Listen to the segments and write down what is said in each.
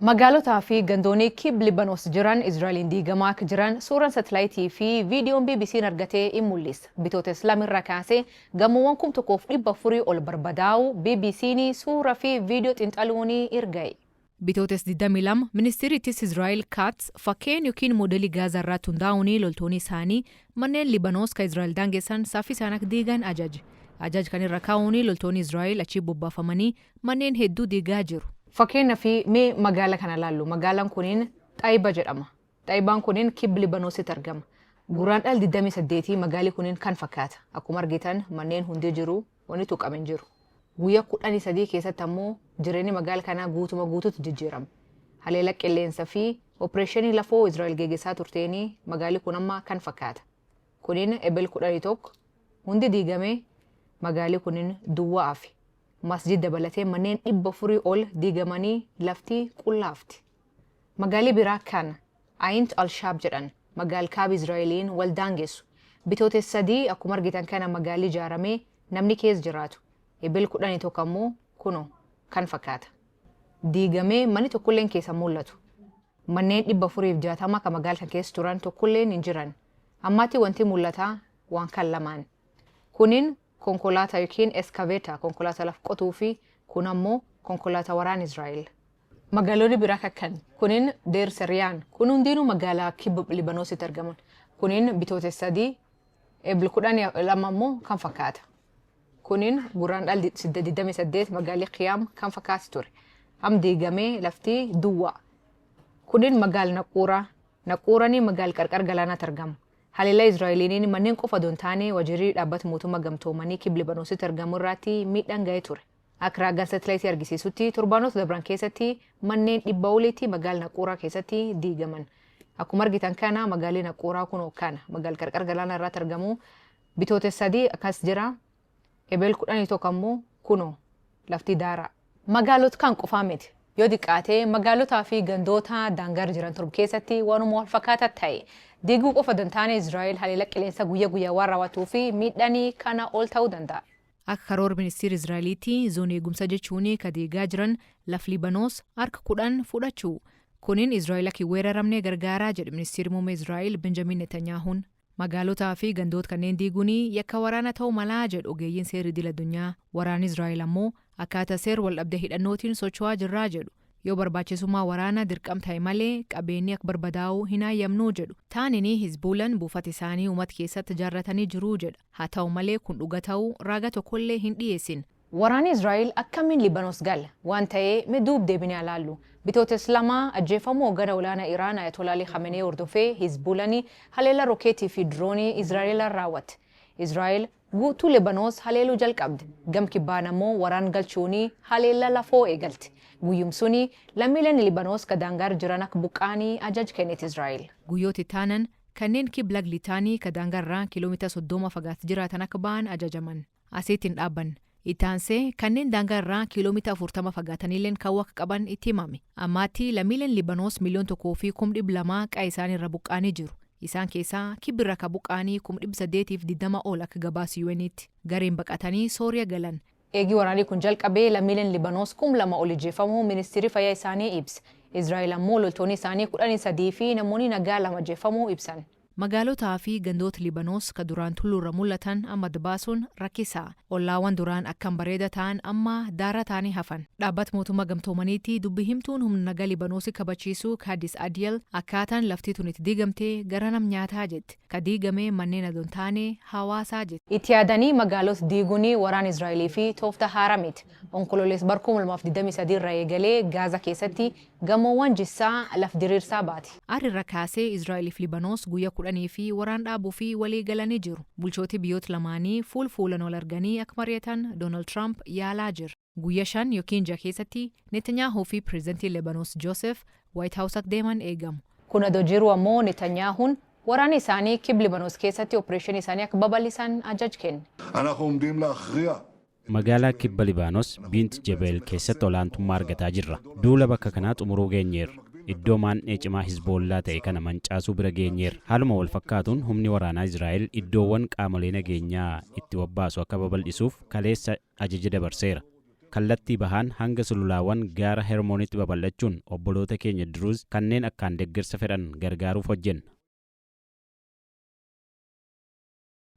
Magaalotaa fi gandoonni kib Libanos jiran Israa'eliin diigamaa akka jiran suuraan satelaayitii fi viidiyoon BBC'n argatee in mul'isa. Bitootessa 2 irraa kaasee gamoowwan 1400 ol barbadaa'uu BBC'n suuraa fi viidiyoo xiinxaluun erga'e. Bitootessa 22 ministeerri ittisa Israa'el Katz fakkeen yookiin moodelii Gaazaa irratti hundaa'uun loltoonni isaanii manneen Libanoos kan Israa'el daangessan saffisaan akka diigan ajaje. Ajaja kan irra kaa'uun loltoonni Israa'el achii bobbaafamanii manneen hedduu diigaa jiru. Fakkeenyaaf, mee magaala kana laallu. Magaalaan kuniin Xaayiba jedhama. Xaayibaan kuniin kibba Libanoositti argama. Guraandhala 28 magaalli kuniin kan fakkaata. Akkuma argitan manneen hundi jiru, wanni tuqame hin jiru. Guyyaa 13 keessatti ammoo jireenyi magaala kanaa guutuma guutuutti jijjiirama. Haleela qilleensa fi opereeshinii lafoo Israa'el geggeessaa turteenii magaalli kun amma kan fakkaata. Kunin Ebel 11 hundi diigamee magaalli kunin duwwaa hafe. Masjid dabalatee manneen 400 ol diigamanii lafti qullaafti. Magaalli biraa kan Ayint al-Shaab jedhan magaal kaaba Israa'eliin wal daangessu. Bitootessa 3 akkuma argitan kana magaalli ijaaramee namni keessa jiraatu. Ebel 11 ammoo kuno kan fakkaata. Diigamee manni tokkolleen keessa mul'atu. Manneen 460 kan magaala kan keessa turan tokkolleen hin jiran. Ammaatti wanti mul'ataa waan kan lamaan. Kunin konkolaataa yookiin excavator, konkolaataa laf qotuu, fi kun ammoo konkolaataa waraana Israa'el. Magaalonni biraa kakkan kunin Deir Seriyaan, kun hundinuu magaalaa kibba Libanoositti argaman. Kunin bitootessa 3, Ebla 12 ammoo kan fakkaata. Kunin guraandhala 28 magaalli Qiyaam kan fakkaati ture. Am diigamee lafti duwwaa. Kunin magaala Naquuraa. Naquuranii magaala qarqara galaanaatti argama. Haleellaa Israa'eliiniin manneen qofa osoo hin taane waajjirri dhaabbata mootummaa gamtoomanii kibba Libanoositti argamu irratti miidhaan ga'ee ture. Akka ragaan satelaayitii argisiisutti torbaanota dabran keessatti manneen 100 olitti magaala Naquuraa keessatti diigaman. Akkuma argitan kana magaalli Naquuraa kun kana magaala qarqara galaanaa irratti argamu, bitootessa 3 akkas jira. Ebel 11 ammoo kunoo lafti daaraa. Magaalota kan qofaa miti. Yoo xiqqaatee magaalotaa fi gandoota daangaarra jiran 7 keessatti waanuma wal fakkaataa ta'e. Diiguu qofa osoo hin taane Israa'el haleela qilleensa guyyaa guyyaa waan raawwatuu fi miidhaan kana ol ta'uu danda'a. Akka karoora ministeera Israa'eliitti zoonii eegumsaa jechuun ka diigaa jiran laf Libanoos harka 10 fudhachuu. Kunin Israa'el akka hin weeraramne gargaaraa jedhe ministeerri muummee Israa'el Benjamin Netanyaahuun. Magaalotaa fi gandoota kanneen diiguun yakka waraana ta'uu malaa jedhu ogeeyyiin seerri idil addunyaa. Waraanni Israa'el ammoo akkaataa seera wal dhabdee hidhannootiin socho'aa jirraa jedhu. Yoo barbaachisummaa waraanaa dirqam ta'e malee qabeenyi akka barbadaa'uu hin hayyamnuu jedhu. Taanini Hizbuulan buufata isaanii uummata keessatti ijaarratanii jiruu jedha. Haa ta'u malee kun dhuga ta'uu raga tokkollee hin dhiyeessin. Waraanni Israa'el akkamiin Libanos gala? Waan ta'ee mee duub deebinee ilaallu. Bitootessa 2 ajjeefamuu hoogganaa olaanaa Iraan Ayatollah Ali Khamenei hordofee Hizbulani haleela rokeetii fi diroonii Israa'el raawwatte. Israa'el guutuu Libanos haleeluu jalqabde. Gam kibbaan ammoo waraan galchuun haleela lafoo eegalte. Guyyum suni lammiileen Libanos ka daangaar jiran akka buqqaanii ajaj kennite Israa'el. Guyyooti taanan kanneen kibla Litaanii ka daangaarraa kiiloomeetira 30 fagaatti jiraatan akka ba'an ajajaman. Asiitti hin dhaabbanne. Ittaansee kanneen daangaarraa kiiloomeetira 40 fagaatanilleen ka'uu akka qaban itti himame. Ammaatti lammiileen Libanoos 1,200,000 qa'ee isaanii irra buqqaanii jiru. Isaan keessaa kibbirra ka buqqaanii 820,000 ol akka gabaasa UN'tti. Gareen baqatanii Sooriyaa galan. Eegii waraanni kun jalqabee lammiileen Libanoos 2000 ol ajjeefamuu ministeerri fayyaa isaanii ibse. Israa'el ammoo loltoonni isaanii 13 fi namoonni nagaa 2 ajjeefamuu ibsan. Magaalotaa fi gandoota Libanoos ka duraan tulluurra mul'atan amma baasuun rakkisaa. Ollaawwan duraan akkam bareeda ta'an amma daara ta'anii hafan. Dhaabbata mootummaa gamtoomaniitti dubbi himtuun humna nagaa Libanoosii kabachiisuu Kaadis Adiyel akkaataan lafti tun itti diigamtee gara nam nyaataa jetti. Ka diigame manneen adoon taane hawaasaa jetti. Itti yaadanii magaalota diiguun waraan Israa'elii fi toofta haaraa miti. Onkololeessa bara 2023 irraa eegalee Gaazaa keessatti gamoowwan jissaa laf diriirsaa baati. Arrirra kaasee Israa'eliif Libanoos guyyaa 10 fi waraan dhaabuu fi walii galanii jiru. Bulchootii biyyoota lamaanii fuul fuulan wal arganii akka mari'atan Doonaald Tiraamp yaalaa jira. Guyyaa 5 yookiin 6 keessatti Netanyaahuu fi pireezidantii Libanoos Joosef White House akka deeman eegamu. Kun adoo jiru ammoo Netanyaahuun waraanni isaanii kib Libanoos keessatti opereeshinii isaanii akka babal'isan ajaj kenne. אנחנו עומדים להכריע Magaalaa kibba Libaanos Biint Jebeel keessatti olaantummaa argataa jirra. Duula bakka kanaa xumuruu geenyeerra. Iddoo maandhee cimaa Hizboollaa ta'e kana mancaasuu bira geenyeerra. Haaluma wal fakkaatuun humni waraanaa Israa'el iddoowwan qaamolee nageenyaa itti bobbaasu akka babal'isuuf kaleessa ajaja dabarseera. Kallattii bahaan hanga sululaawwan gaara Hermoonitti babal'achuun obboloota keenya Diruuz kanneen akkaan deeggarsa fedhan gargaaruuf hojjenna.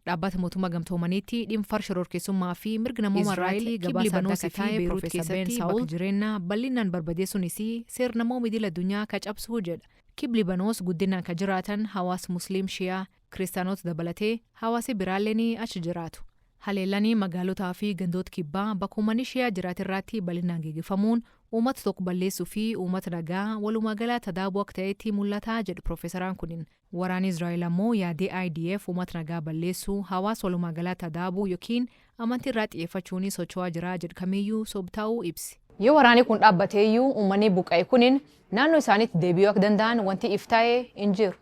Dhaabbata Mootummaa Gamtoomaniitti dhimma shororkeessummaa fi mirga namoomaa irratti gabaasa addaa fi Beeruut keessatti bakka jireenyaa bal'inaan barbadeessuunis seera namooma idil addunyaa ka cabsuu jedha. Kibba Libanoos guddinaan ka jiraatan hawaasa Musliim Shiyaa, Kiristaanota dabalatee hawaasi biraalleen achi jiraatu. Haleellanii magaalotaa fi gandoota kibbaa bakka uummanni Shiyaa jiraatirraatti bal'inaan geggeeffamuun uummata tokko balleessuu fi uummata nagaa walumaa galaa tadaabuu akka ta'etti mul'ata jedhu Piroofeesaraan kunin. Waraanni Israa'el ammoo yaadee IDF uummata nagaa balleessuu, hawaasa walumaa galaa tadaabuu yookiin amantii irraa xiyyeeffachuun socho'aa jira jedhu kamiyyuu sobtaa'uu ibsi. Yoo waraanni kun dhaabbateeyyuu uummanni buqqa'e kunin naannoo isaaniitti deebi'uu akka danda'an wanti iftaa'ee hin jiru.